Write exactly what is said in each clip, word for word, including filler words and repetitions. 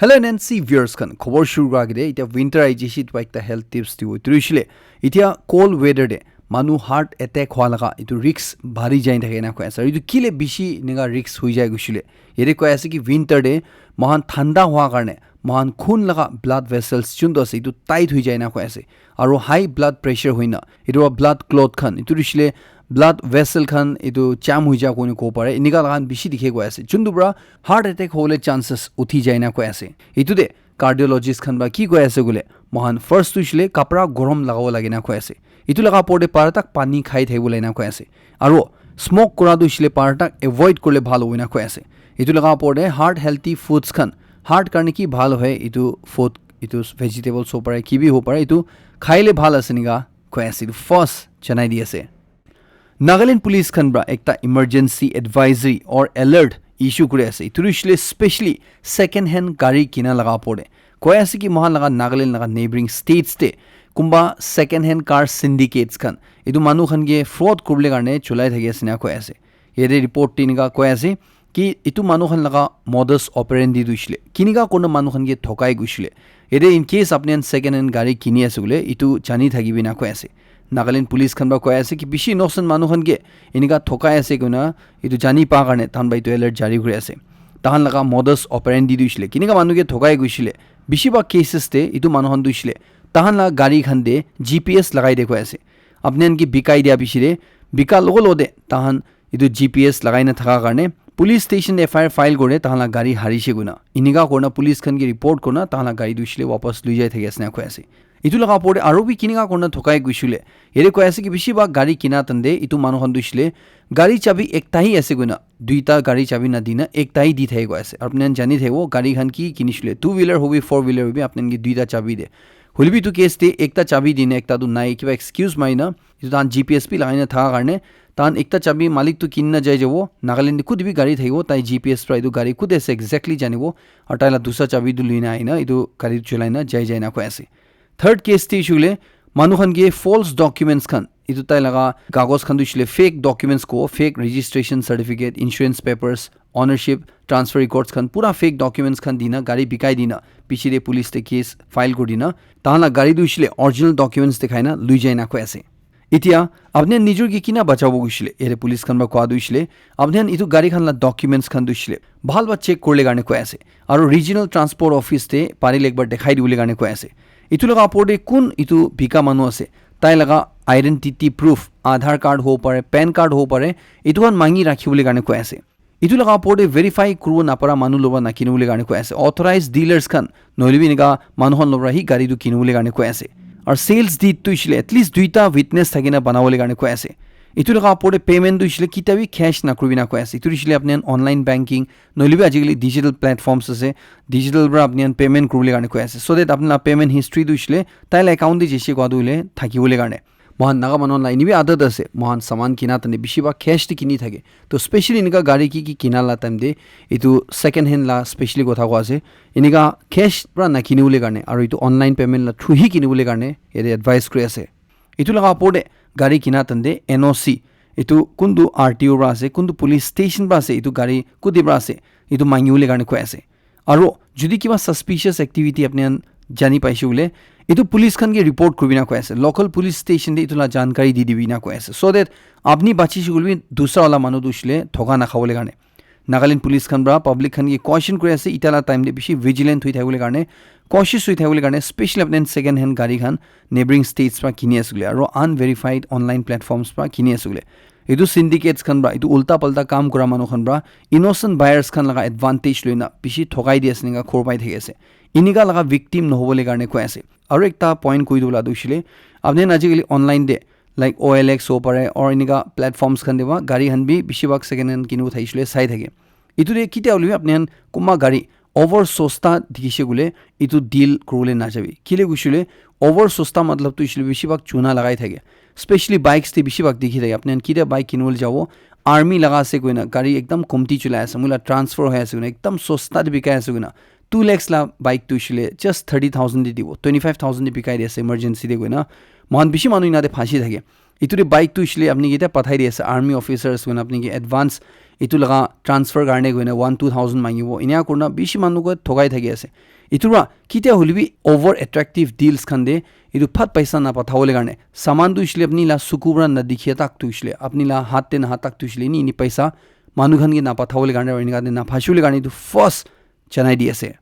Hello N N C viewers khan, khobor shuru kura agede etia winter ahi jaishi, etu ekta health tips dibo. Etu hoishile etia cold weather te manu heart attack hua laga etu risk bari jai thake na koi ase. Etu kile bishi eneka risk hoi jai koishile, yate koi ase ki winter te mohan thanda hua karne mohan khun laga blood vessels juntu ase etu tight hoi jai na koi ase. Aru high blood pressure hoina etu para blood clot khan, etu hoishile blood vessel khan etu jam hoi ja koine kobo pare. Eneka laga khan bishi dikhe koi ase, juntu para heart attack hobole chances uthi jai na koi ase. Etu te cardiologist khan para ki koi ase koile, mohan first tu hoishile kapra gorom lagabo lage na koi ase. Etu laga opor te para tak pani khai thakibole na koi ase. Aru smoke kura tu hoishile para tak avoid korile bhal hobo na koi ase. Etu laga opor te heart healthy foods khan, heart karne ki bhal hoy, etu food, etu vegetable hobo pare, ki bi hobo pare, etu khaile bhal ase eneka koi ase. Etu first janai di ase. Nagaland Police khan para ekta emergency advisory or alert issue kuri ase. Etu hoishile specially second hand gari kina laga opor te. Koi ase ki mohan laga Nagaland laga neighboring states te kunba second hand car syndicates khan etu manu khan ke fraud kuribole karne cholai thaki ase na koi ase. Yate report te eneka koi ase ki etu manu khan laga modus operandi tu hoishile, kinika kurina manu khan ke thokai koishile. Yate in case apni khan second hand gari kini ase koile, etu jani thakibi na koi ase. Nagaland Police khan para koi ase ki bishi innocent manu khan ke eneka thokai ase koina etu jani pa karne tahan para etu alert jari kuri ase. Tahan laga modus operandi tu hoishile, kinika manu ke thokai koishile, bishi bhag cases te etu manu khan tu hoishile tahan laga gari khan te G P S lagai de koi ase. Apni khan ke bikai dia bishi te, bika logo logo te tahan etu G P S lagai na thaka karne police station te F I R file kore, tahan laga gari harishe koina. Eneka kurina police khan ke report kurina tahan laga gari tu hoishile wapas lui jai thaki ase na koi ase. Etu laga opor te aru bi kinika kurina thokai koishile, yate koi ase ki bishi bhag gari kina tante etu manu khan tu hoishile gari chabi ekta hi ase koina, duita gari chabi na dina ekta hi di thaki koi ase. Aru apni khan jani thakibo gari khan ki kinishile, two wheeler hobi four wheeler hobi, apni khan ke duita chabi de. Hoile bi etu case te ekta chabi dina ekta tu nai, kiba excuse mari na etu tahan G P S bi lagai na thaka karne tahan ekta chabi malik tu kini na jai jabo. Nagaland te kute bi gari thakibo, tai G P S para etu gari kute ase exactly janibo, aru tai laga dusra chabi tu lui na ahi na etu gari cholai na jai jai na koi ase. Third case te hoishile manu khan ke false documents khan, etu tai laga kagos khan tu hoishile fake documents kobo, fake registration certificate, insurance papers, ownership transfer records khan, pura fake documents khan dina gari bikai dina piche te police te case file kuri dina tahan laga gari tu hoishile original documents dikhai na lui jai na koi ase. Etia apni khan nijor ke kina bachabo koishile, yate police khan para koa tu hoishile apni khan etu gari khan laga documents khan tu hoishile bhal para check kurile karne koi ase. Aru regional transport office te parile ekbar dikhai dibole karne koi ase. Etu laga opor te kun etu bika manu ase, tai laga identity proof, Aadhaar card hobo pare, pan card hobo pare, etu khan mangi rakhibole karne koi ase. Etu laga opor te verify kuribo napara manu loba na kinibole karne koi ase. Authorized dealers khan nohoile bi eneka manu khan loba hi gari tu kinibole karne koi ase. Aru sales deed tu hoishile at least duita witness thaki na banabole karne koi ase. Etu laga opor te payment tu hoishile kitia bi cash na kuribi na koi ase. Etu hoishile apni khan online banking nohoile bi ajikali digital platforms ase, digital para apni khan payment kuribole karne koi ase, so that apni laga payment history tu hoishile tai laga account te jaise koa tu hoile thakibole karne. Mohan Naga manu khan laga eni bi adat ase, mohan saman kina tante bishi bhag cash te kini thake. To specially eneka gari ki ki kina laga time te etu second hand laga specially kotha koa ase, eneka cash para na kinibole karne aru etu online payment laga through hi kinibole karne yate advice kuri ase. Etu laga opor te gari kina tante N O C, etu kuntu R T O para ase, kuntu police station para ase, etu gari kuti para ase, etu mangibole karne koi ase. Aru jodi kiba suspicious activity apni khan jani paise koile, etu police khan ke report kuribi na koi ase. Local police station te etu laga jankari di dibi na koi ase, so that apni bachise koile bi dusra wala manu tu hoishile thoka na khabole karne. Nagaland police khan para public khan ke caution kuri ase, etia laga time te bishi vigilant hoi thakibole karne, cautious hoi thakibole karne, specially apni khan second hand gari khan neighboring states para kini ase koile aru unverified online platforms para kini ase koile. Etu syndicates khan para etu ulta palta kam kura manu khan para innocent buyers khan laga advantage loi na bishi thokai di ase eneka khobor pai thaki ase. Eneka laga victim nohobole karne koi ase. Aru ekta point koi dibole tu hoishile, apni khan ajikali online te like O L X hobo pare or eneka platforms khan te para gari khan bi bishi bhag second hand kinibo thakisile sai thake. Etu te kitia hoile bi apni khan kunba gari over sosta dikhise koile etu deal kuribole na jabi. Kile koishile over sosta matlab tu hoishile bishi bhag chuna lagai thake. Specially bikes te bishi bhag dikhi thake. Apni khan kitia bike kinibole jabo, army laga ase koina, gari ekdam komti cholai ase, moi laga transfer hoi ase koina, ekdam sosta te bikai ase koina, two lakhs laga bike tu hoishile just thirty thousand te dibo, twenty five thousand te bikai di ase emergency te koina. Mohan bishi manu ena te phansi thake. Etu te bike tu hoishile apni ke etia pathai di ase army officers koina, apni ke advance etu laga transfer karne koina one two thousand mangibo, enia kurina bishi manu ke thokai thaki ase. Etu para kitia hoile bi over attractive deals khan te etu phat paisa napathabole karne, saman tu hoishile apni la suku para nadikhia tak tu hoishile, apni la hat te naha tak tu hoishile, ini ini paisa manu khan ke napathabole karne aru enika te naphasibole karne etu first janai di ase.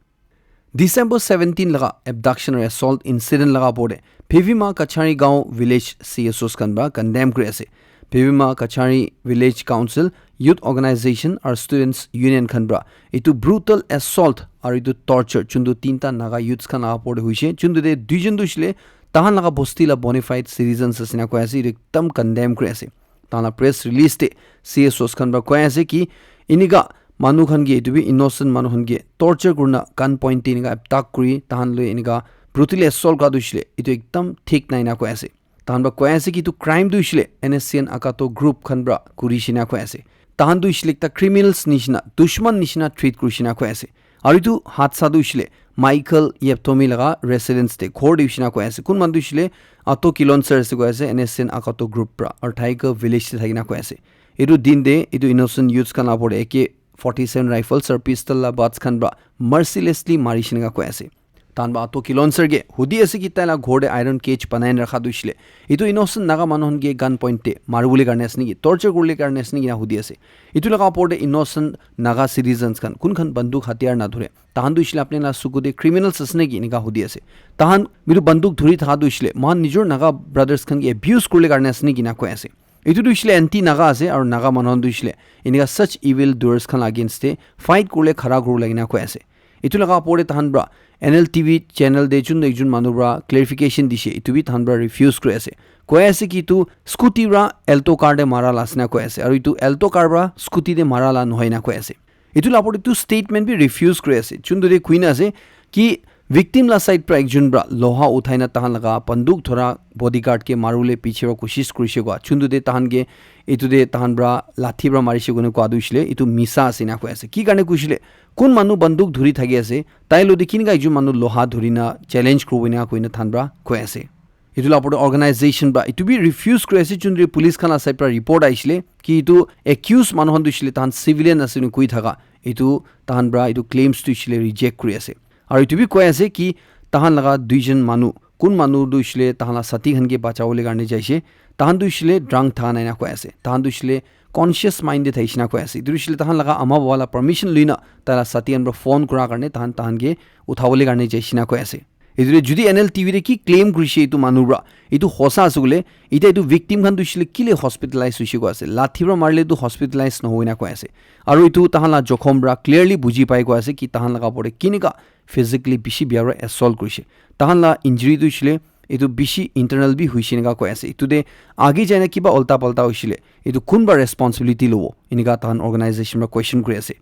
December seventeen laga abduction aru assault incident laga opor te Phevima Kachari Gaon Village C S Os khan para condemn kuri ase. Phevima Kachari Village Council, Youth Organization aru Students Union khan para etu brutal assault aru etu torture chuntu tinta Naga youths khan laga opor te hoise, chuntu te duijon tu hoishile tahan laga bosti la bona fide citizens ase na koi ase, etu ekdam condemn kuri ase. Tahan la press release te C S Os khan para koi ase ki enika manu khan ke, etu bi innocent manu khan ke torture kurina gun point te enika attack kuri tahan loi enika brutally assault kura tu hoishile etu ekdam thik nai na koi ase. Tahan para koi ase ki etu crime tu hoishile N S C N Akato group khan para kuri shina koi ase. Tahan tu hoishile ekta criminals nishina, dushman nishina treat kuri shina koi ase. Aru etu hadsa tu hoishile Michael Yeptomi laga residence te, ghor te hoishina koi ase. Kun manu tu hoishile Ato Kilonser ase koi ase, N S C N Akato group para, aru Tiger village te thakina koi ase. Etu din te etu innocent youths khan la opor te A K forty seven rifles aru pistol la butts khan para mercilessly mari shina koi ase. Tahan para Ato Kilonser ke hudi ase ki tai la ghor te iron cage banai na rakha tu hoishile etu innocent Naga manu khan ke gun point te maribole karne ase niki, torture kuribole karne ase niki na hudi ase. Etu laga opor te innocent Naga citizens khan, kun khan banduk hatiyar na dhore, tahan tu hoishile apni la suku te criminals ase niki enika hudi ase. Tahan etu banduk dhuri thaka tu hoishile mohan nijor Naga brothers khan ke abuse kuribole karne ase niki na koi ase. Etu tu hoishile anti Naga ase aru Naga manu khan tu hoishile enika such evil doers khan against te fight kuribole khara kuribole ena koi ase. Etu laga opor te tahan para N L T V channel te jun ekjon manu para clarification dishe, etu bi tahan para refuse kuri ase. Koi ase ki etu scooty para Alto car te mara la ase na koi ase, aru etu Alto car para scooty te mara la nohoi na koi ase. Etu la opor te etu statement bi refuse kuri ase. Chuntu te koi na ase ki victim la side para ekjon para loha uthai na tahan laga banduk dhora bodyguard ke maribole piche para koshish kurishe koa. Chuntu te tahan ke etu te tahan para lathi para marishe koina koa tu hoishile etu misa ase na koi ase. Ki karne koishile, kun manu banduk dhuri thaki ase, tai lo te kinika ekjon manu loha dhuri na challenge kuribo ena koina tahan para koi ase. Etu la opor te organization para etu bi refuse kuri ase, chuntu te police khan la side para report ahishile ki etu accused manu khan tu hoishile tahan civilian ase koina koi thaka, etu tahan para etu claims tu hoishile reject kuri ase. Aru etu bi koi ase ki tahan laga duijon manu, kun manu tu hoishile tahan la sati khan ke bachabole karne jaise, tahan tu hoishile drunk tha nai na koi ase, tahan tu hoishile conscious mind te thaishe na koi ase. Etu hoishile tahan laga ama baba la permission lui na tai la sati khan para phone kura karne tahan, tahan ke uthabole karne jaishe na koi ase. Etu te jodi N L T V te ki claim kurishe etu manu para, etu hosa ase koile, etia etu victim khan tu hoishile kile hospitalize hoishe koi ase, lathi para marile tu hospitalize nohoi na koi ase. Aru etu tahan la jokhom para clearly buji pai koi ase ki tahan laga opor te kinika physically bishi bia para assault kurishe. Tahan la injury tu hoishile etu bishi internal bi hoishe enika koi ase. Etu te age jai na kiba ulta palta hoishile etu kun para responsibility lobo, enika tahan organization para question kuri ase.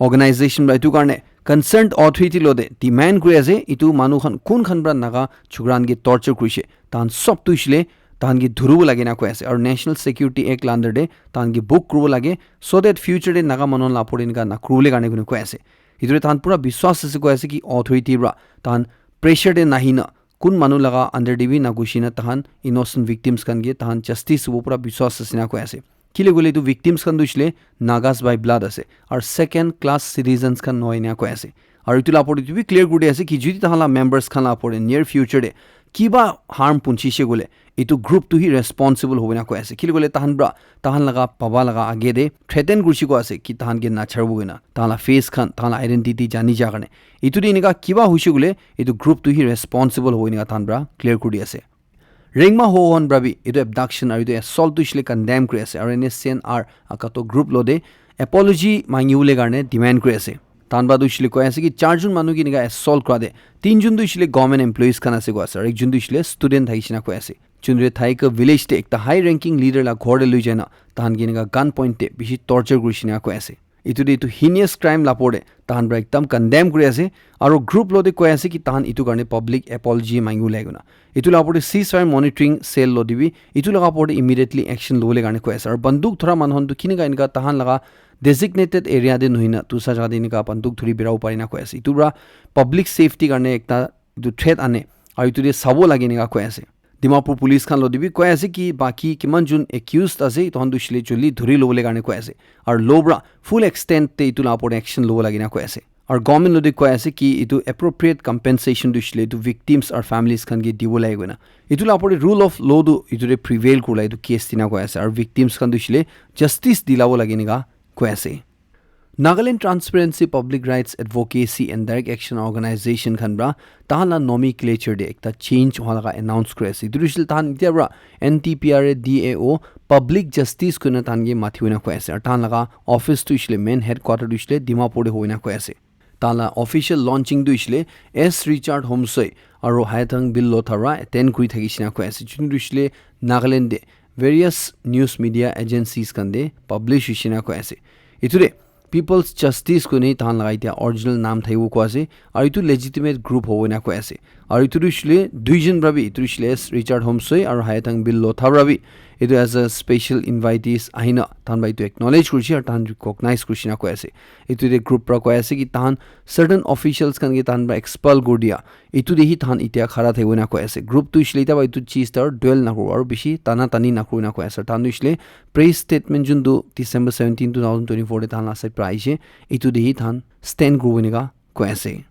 Organization para etu karne concerned authority lo te demand kuri ase, etu manu khan kun khan para Naga chukra khan ke torture kurishe, tahan sob tu hoishile tahan ke dhuribo lage na koi ase, aru National Security Act la under te tahan ke book kuribo lage, so that future te Naga manu la opor te enika na kuribole karne koina koi ase. Etu te tahan pura biswas ase koi ase ki authority para tahan pressure te nahi na kun manu laga under te bi na gushi na tahan innocent victims khan ke tahan justice hobo pura biswas ase na koi ase. Kile koile etu victims khan tu hoishile Nagas by blood ase, aru second class citizens khan nohoi na koi ase. Aru etu la opor te etu bi clear kuri di ase ki jodi tahan la members khan la opor te near future te kiba harm punchishe koile etu group tu hi responsible hobo na koi ase. Kile koile tahan para, tahan laga baba laga age te threaten kurishe koi ase ki tahan ke nacharibo koina, tahan la face khan, tahan la identity jani ja karne. Etu te enika kiba hoishe koile etu group tu hi responsible hobo enika tahan para clear kuri di ase. Rengma Hohon para bi etu abduction aru etu assault tu hoishile condemn kuri ase aru N S C N R Akato group lo te apology mangi bole karne demand kuri ase. Tahan para tu hoishile koi ase ki charjon manu ke enika assault kura te tinjon tu hoishile government employees khan ase koi ase aru ekjon tu hoishile student thakishe na koi ase. Chundre Thaika village te ekta high ranking leader la ghor te lui jai na tahan ke enika gun point te bishi torture kurishe na koi ase. Etu te etu heinous crime la opor te tahan para ekdam condemn kuri ase, aru group lo te koi ase ki tahan etu karne public apology mangi bole koina. Etu la opor te ceasefire monitoring cell lo te bi etu laga opor te immediately action lobole karne koi ase. Aru banduk dhura manu khan tu kinika enika tahan laga designated area te nohoi na dusra jaga te enika banduk dhuri birabo pare na koi ase. Etu para public safety karne ekta etu threat ane, aru etu te sabo lage enika koi ase. Dimapur police khan lode bi koi ase ki baki kiman jun accused ase, etu khan tu hoishe le joldi dhuri lobole karne koi ase. Aru law pra full extent te etu la upor te action lobo lage na koi ase. Aru government lode koi ase ki etu appropriate compensation tu hoishe le etu victims aru families khan ke dibo lage koina. Etu la upor te rule of law tu etu te prevail kurila etu case tina koi ase. Aru victims khan tu hoishe le justice dilabo lage enika koi ase. Nagaland Transparency, Public Rights Advocacy and Direct Action Organization khan pra tahan la nomenclature te ekta change hua laga announce kuri ase. Etu tu hoishe le tahan etia pra N T P R A D A O Public Justice koina tahan ke mati hoina koi ase. Aru tahan laga office tu hoishe le main headquarter tu hoishe le Dimapur te hoina koi ase. Tahan la official launching tu hoishe le S Richard Homsoi aru Haithang Bill Lotha pra attend kuri thakishe na koi ase. Jun tu hoishe le Nagaland te various news media agencies khan te publish hoishe na koi ase. Etu te People's Justice koine tahan laga etia original naam thaibo koi ase, aru etu legitimate group hobo na koi ase. Aru etu tu hoishe le duijon pra bi, etu tu hoishe le S Richard Homsoi aru Haithang Bill Lotha pra bi, etu as a special invitees ahina tahan pra etu acknowledge kurishe aru tahan recognize kurishe na koi ase. Etu te group pra koi ase ki tahan certain officials khan ke tahan pra expel kuri dia, etu te hi tahan etia khara thaki na koi ase. Group tu hoishe le etia pra etu cheez ta dwell na kuribo aru bishi tana tani na kurina koi ase. Tahan tu hoishe le press statement jun tu December seventeen, two thousand twenty-four te tahan la side pra aishe, etu te hi tahan stand kuribo enika koi ase.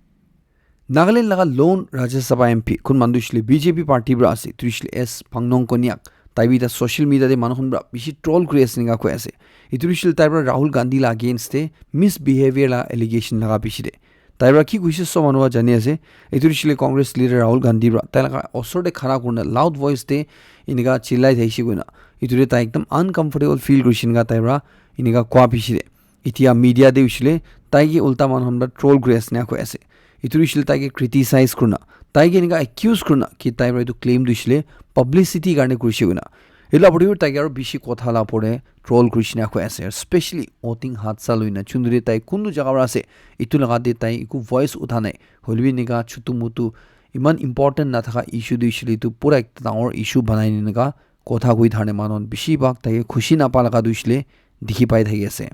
Nagaland laga lone Rajya Sabha M P kun manu tu hoishe le B J P party pra ase, tu hoishe le S Pangnong Konyak, tai bi ta social media te manu khan pra bishi troll kuri ase enika koi ase. Etu tu hoishe le tai pra Rahul Gandhi la against te misbehavior la allegation laga bishi te tai pra ki koishe sob manu pra jani ase. Etu tu hoishe le Congress leader Rahul Gandhi pra tai laga osor te khara kurina loud voice te enika chillai thaishe koina. Etu te tai ekdam uncomfortable feel kurishe enika tai pra enika koa bishi te. Etia media te hoishe le tai ke ulta manu khan pra troll kuri ase na koi ase. Etu tu hoishe le tai ke criticize kurina, tai ke enika accuse kurina ki tai pra etu claim tu hoishe le publicity karne kurishe koina. Etu la opor te tai ke aru bishi kotha la opor te troll kurishe na koi ase. Especially Oting Hadsa loina chunduri tai kuntu jaga pra ase, etu laga te tai eku voice utha nai. Hoile bi enika chutu mutu eman important na thaka issue tu hoishe le etu pura ekta dangor issue banai ne enika kotha koi thane manu khan bishi bhag tai ke khushi na pa laga tu hoishe le dikhi pai thaki ase.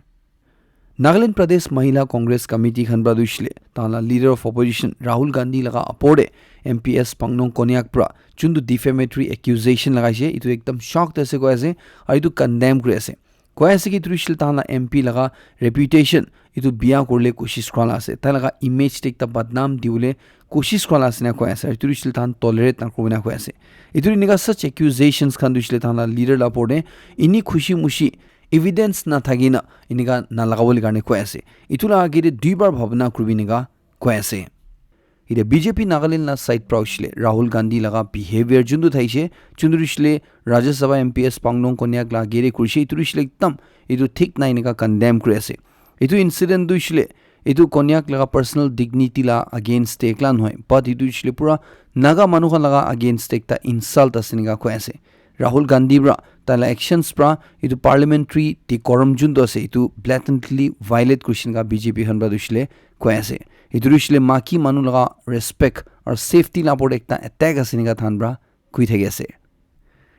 Nagaland Pradesh Mahila Congress Committee khan pra tu hoishe le tahan la leader of opposition Rahul Gandhi laga opor te M P S Pangnong Konyak pra chuntu defamatory accusation lagaishe, etu ekdam shock te ase koi ase, aru etu condemn kuri ase. Koi ase ki etu tu hoishe le tahan la M P laga reputation etu biya kurile koshish kura la ase, tai laga image te ekta badnam dibole koshish kura la ase na koi ase, aru etu tu hoishe le tahan tolerate na kuribo na koi ase. Etu enika such accusations khan tu hoishe le tahan la leader la opor te ini khushi mushi evidence na thaki na enika na lagabole karne koi ase. Etu la age te dui bar bhabna kuribi enika koi ase. Etia B J P Nagaland la side pra hoishe le Rahul Gandhi laga behavior juntu thaishe, juntu hoishe le Rajya Sabha M P S Pangnong Konyak la age te kurishe, etu hoishe le ekdam etu thik nai enika condemn kuri ase. Etu incident tu hoishe le etu Konyak laga personal dignity la against te ekla nohoi, but etu hoishe le pura Naga manu khan laga against te ekta insult ase enika koi ase. Rahul Gandhi pra tai la actions pra etu parliamentary decorum juntu ase etu blatantly violate kurishe enika B J P khan pra tu hoishe le koi ase. Etu tu hoishe le maki manu laga respect aru safety la opor te ekta attack ase enika tahan pra koi thaki ase.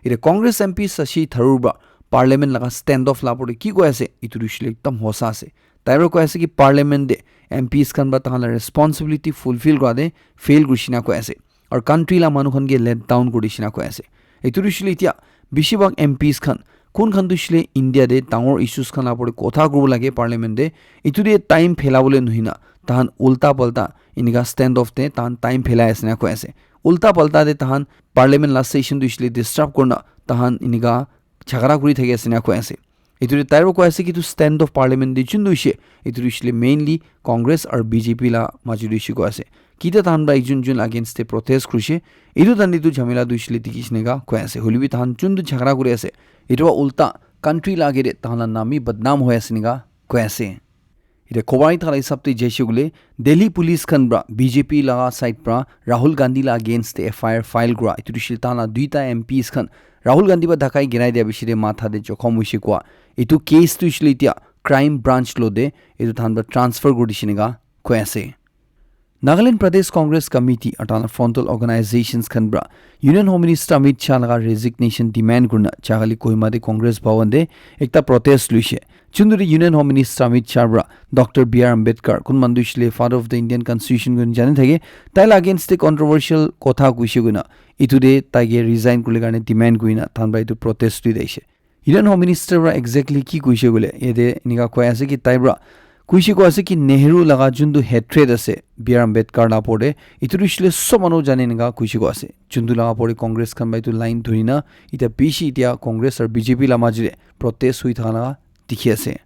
Etia Congress M P Shashi Tharoor pra parliament laga stand off la opor te ki koi ase, etu tu hoishe le ekdam hosa ase. Tai pra koi ase ki parliament te M Ps khan pra tahan la responsibility fulfill kura te fail kurishe na koi ase. Aru country la manu khan ke let down kuri dishe na koi ase. Etu tu hoishe le etia bishi bhag M Ps khan kun khan tu hoishe le India te dangor issues khan la opor te kotha kuribo lage parliament te, etu te time phelabole nohoi na tahan ulta palta enika stand off te tahan time phelai ase na koi ase. Ulta palta te tahan parliament la session tu hoishe le disturb kurina tahan enika jhagara kuri thaki ase na koi ase. Etu te tai para koi ase ki etu stand of parliament te juntu hoishe, etu tu hoishe le mainly Congress aru B J P la majo te hoishe koi ase. Kita tahan para ekjun jun against te protest kurishe, etu tahan etu jhamela tu hoishe le dikhi shine ka koi ase. Hoile bi tahan juntu jhagara kuri ase, etu para ulta country la age te tahan la nam bi badnam hoi ase nika koi ase. Ite khobor ahi thaka la hisab te jaise koile, Delhi police khan para B J P laga side para Rahul Gandhi la against te F I R file kura, etu tu hoishe le tahan la duita M Ps khan Rahul Gandhi para dhakai girai dia piche te matha te jokhom hoishe koa. Etu case tu hoishe le itya crime branch lo te etu tahan para transfer kuri dishe nika koi ase. Nagaland Pradesh Congress Committee aru tahan la frontal organizations khan para Union Home Minister Amit Shah laga resignation demand kurina jagali Kohima te Congress Bhawan te ekta protest luishe. Chunduri Union Home Minister Amit Shah pra Doctor B R Ambedkar, kun manu hoishe le Father of the Indian Constitution koi jani thake, tai la against te controversial kotha koishe koina, etu te tai ke resign kurle karne demand kurina, tahan pra etu protest tu daishe. Union Home Minister pra exactly ki koishe koile, yate enika koi ase ki tai pra koishe koi ase ki Nehru laga juntu hatred ase B R Ambedkar la opor te, etu tu hoishe le sob manu jane enika koishe koi ase. Juntu laga opor te Congress khan pra etu line dhurina, ita bishi ita Congress aru B J P la maji te protest hui thaka laga dikhi ase.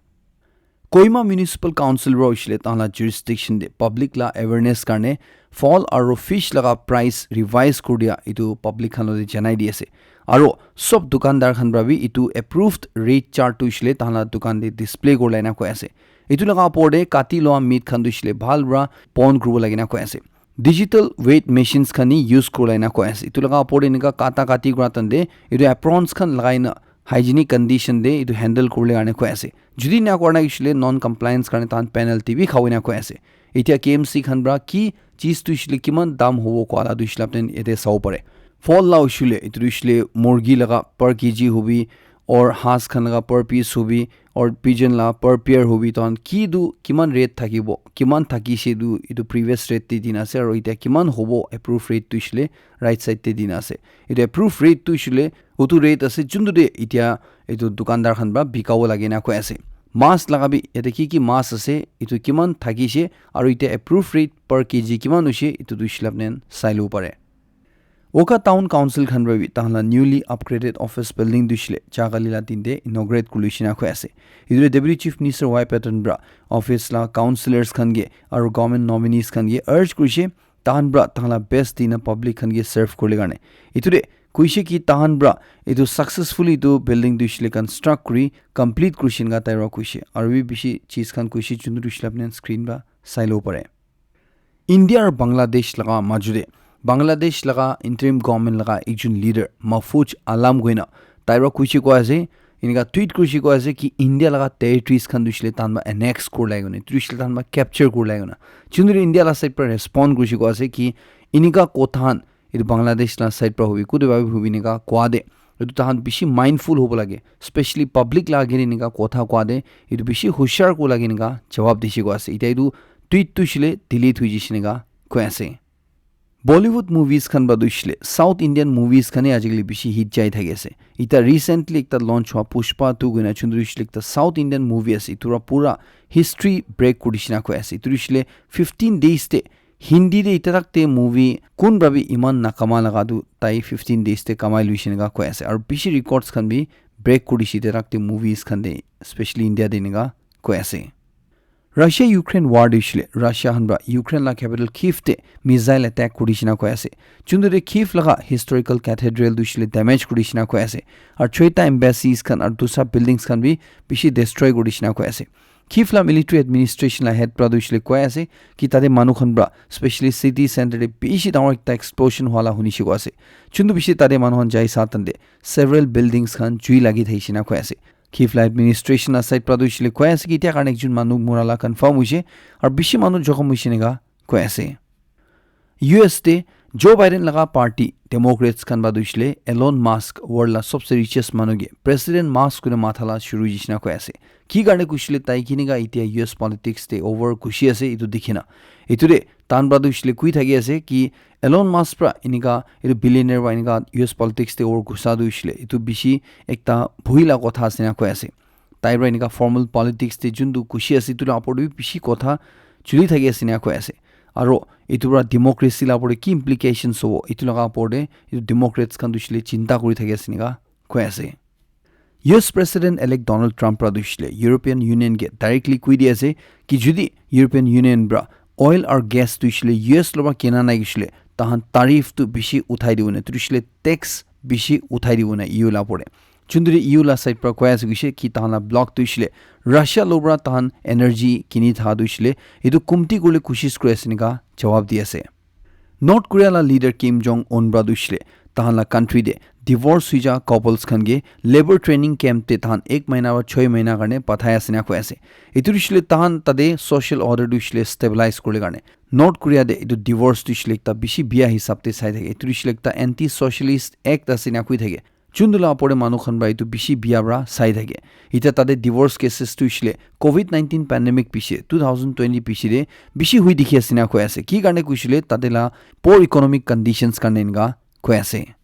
Kohima Municipal Council pra hoishe le tahan la jurisdiction te public la awareness karne fall aru fish laga price revise kuri dia etu public khan lote janai di ase. Aru sob dukandar khan pra bi etu approved rate chart tu hoishe le tahan la dukan te display kurila ena koi ase. Etu laga opor te kati loa meat khan tu hoishe le bhal pra pon kuribo lage na koi ase. Digital weight machines khan ni use kurila ena koi ase. Etu laga opor te enika kata kati kura tante etu aprons khan lagai na hygienic condition te etu handle kuribole karne koi ase. Jodi ena kura na hoishe le non compliance karne tahan penalty bi khabo ena koi ase. Etia K M C khan pra ki cheese tu hoishe le kiman dam hobo koa la tu hoishe le apni yate sabo pare. Fall la hoishe le etu tu hoishe le murgi laga per K G hobi, or has khan laga per piece hobi, or pigeon la per pair hobi, tahan ki tu kiman rate thakibo, kiman thakishe tu etu previous rate te dina ase, aru etia kiman hobo approved rate tu hoishe le right side te dina ase. Etu approved rate tu hoishe le utu rate ase juntu te etia etu dukandar khan pra bikabo lage na koi ase. Mas laga bi yate ki ki mas ase, etu kiman thakishe, aru etia approved rate per K G kiman hoishe, etu tu hoishe le apni sai lobo pare. Wokha Town Council khan pra bi tahan la newly upgraded office building tu hoishe le Chagali la din te inaugurate kuribole hoishe na koi ase. Etu te Deputy Chief Minister Y Patton pra office la councillors khan ke aru government nominees khan ke urge kurishe, tahan pra tahan la best dina public khan ke serve kuribole karne. Etu te koishe ki tahan pra etu successfully etu building tu hoishe le construct kuri complete kurishe enika tai pra koishe. Aru bi bishi cheese khan koishe juntu tu hoishe le apni screen pra sai lobo pare. India aru Bangladesh laga majo te Bangladesh laga interim government laga ekjon leader Mahfouz Alam koina tai pra koishe koi ase, enika tweet kurishe koi ase ki India laga territories khan tu hoishe le tahan pra annex kuribole koina, tu hoishe le tahan pra capture kuribole koina. Juntu India la side pra respond kurishe koi ase ki enika kotha khan etu Bangladesh la side pra hobi, kutu pra bi hobi enika koa te etu tahan bishi mindful hobo lage, specially public la agere enika kotha koa te etu bishi hushiar kuribo lage enika jawab dishe koi ase. Etia etu tweet tu hoishe le delete hoi jaishe enika koi ase. Bollywood movies khan pra tu hoishe le South Indian movies khan he ajikali bishi hit jai thaki ase. Etia recently ekta launch hua Pushpa two koina juntu tu hoishe le ekta South Indian movie ase, etu pra pura history break kuri dishe na koi ase. Etu tu hoishe le fifteen days te Hindi te etia tak te movie kun pra bi iman nakama laga tu tai fifteen days te kamai luishe enika koi ase. Aru bishi records khan bi break kuri dishe etia tak te movies khan te, specially India te enika koi ase. Russia Ukraine war tu hoishe le Russia khan pra Ukraine la capital Kyiv te missile attack kuri dishe na koi ase. Juntu te Kyiv laga historical cathedral tu hoishe le damage kuri dishe na koi ase. Aru choita embassies khan aru dusra buildings khan bi bishi destroy kuri dishe na koi ase. Kyiv la military administration la head pra tu hoishe le koi ase ki tate manu khan pra, specially city center te bishi dangor ekta explosion hua la hunishe koi ase. Juntu bishi tate manu khan jai sa tante several buildings khan jui lagi thakishe na koi ase. Kyiv la administration la side pra tu hoishe le koi ase ki etia karne ekjon manu mura la confirm hoishe aru bishi manu jokhom hoishe enika koi ase. U S te Joe Biden laga party Democrats khan pra tu hoishe le Elon Musk, world la sobse richest manu ke President Musk kuri matha la shuru hoishe enika koi ase. Ki karne koishe le tai kenika etia U S politics te over khushi ase etu dikhi na. Etu te tahan pra tu hoishe le koi thaki ase ki Elon Musk pra enika etu billionaire pra enika U S politics te over ghusa tu hoishe le etu bishi ekta bhoi la kotha ase enika koi ase. Tai pra enika formal politics te juntu khushi ase etu la opor te bi bishi kotha chuli thaki ase enika koi ase. Aru etu pra democracy la opor te ki implications hobo etu laga opor te etu Democrats khan tu hoishe le chinta kuri thaki ase enika koi ase. U S President elect Donald Trump pra tu hoishe le European Union ke directly koi di ase ki jodi European Union pra oil aru gas tu hoishe le U S lo pra kina nai hoishe le tahan tariff tu bishi uthai dibo na, tu hoishe le tax bishi uthai dibo na E U la opor te. Juntu E U la side pra koi ase koishe ki tahan la bloc tu hoishe le Russia lo pra tahan energy kini thakia tu hoishe le etu kumti kuribole koshish kuri ase enika jawab di ase. North Korea la leader Kim Jong Un pra tu hoishe le tahan la country te divorce hoi ja couples khan ke labour training camp te tahan ek mahina pra choi mahina karne pathai ase enika koi ase. Etu tu hoishe le tahan tate social order tu hoishe le stabilize kuribole karne. North Korea te etu divorce tu hoishe le ekta bishi bia hisab te sai thake. Etu tu hoishe le ekta anti socialist act ase enika koi thake. Chundu la opor te manu khan para etu bishi bia para sai thake. Etiya tate divorce cases tu hoishe le covid nineteen pandemic piche two thousand twenty piche te bishi hui dikhi ase na koi ase. Ki karne koishe le tate la poor economic conditions karne enka koi ase.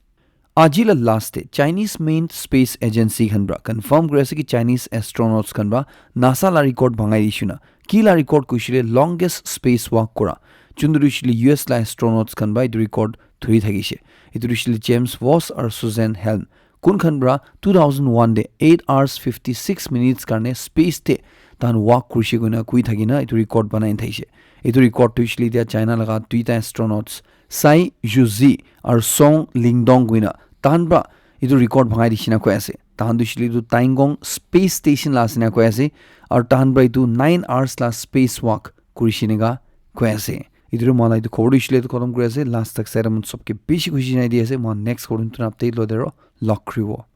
Aji la last te Chinese manned space agency khan para confirm kuri ase ki Chinese astronauts khan para NASA la record bhangai dishe na. Ki la record koishe le longest space walk kura. Chundu hoishe le U S la astronauts khan para etu record thuri thakishe. Etu hoishe le James Vos aru Suzanne Helm. Kun khan para two thousand one te eight hours fifty six minutes karne space te tahan walk kurishe koina kui thakina etu record banai thaishe. Etu record tu hoishe le etiya China laga duita astronauts Sai Yuzi aru Song Lingdong koina tahan para etu record bhangai dishe na koi ase. Tahan tu hoishe le etu Taigong space station la ase na koi ase. Aru tahan para etu nine hours la space walk kurishe enka koi ase. Etu tu moi la etu khobor tu hoishe le etu khatam kuri ase. Last tak sai mon sobke bishi khushi nai di ase. Moi next khobor tu update lo dero log kuri bo.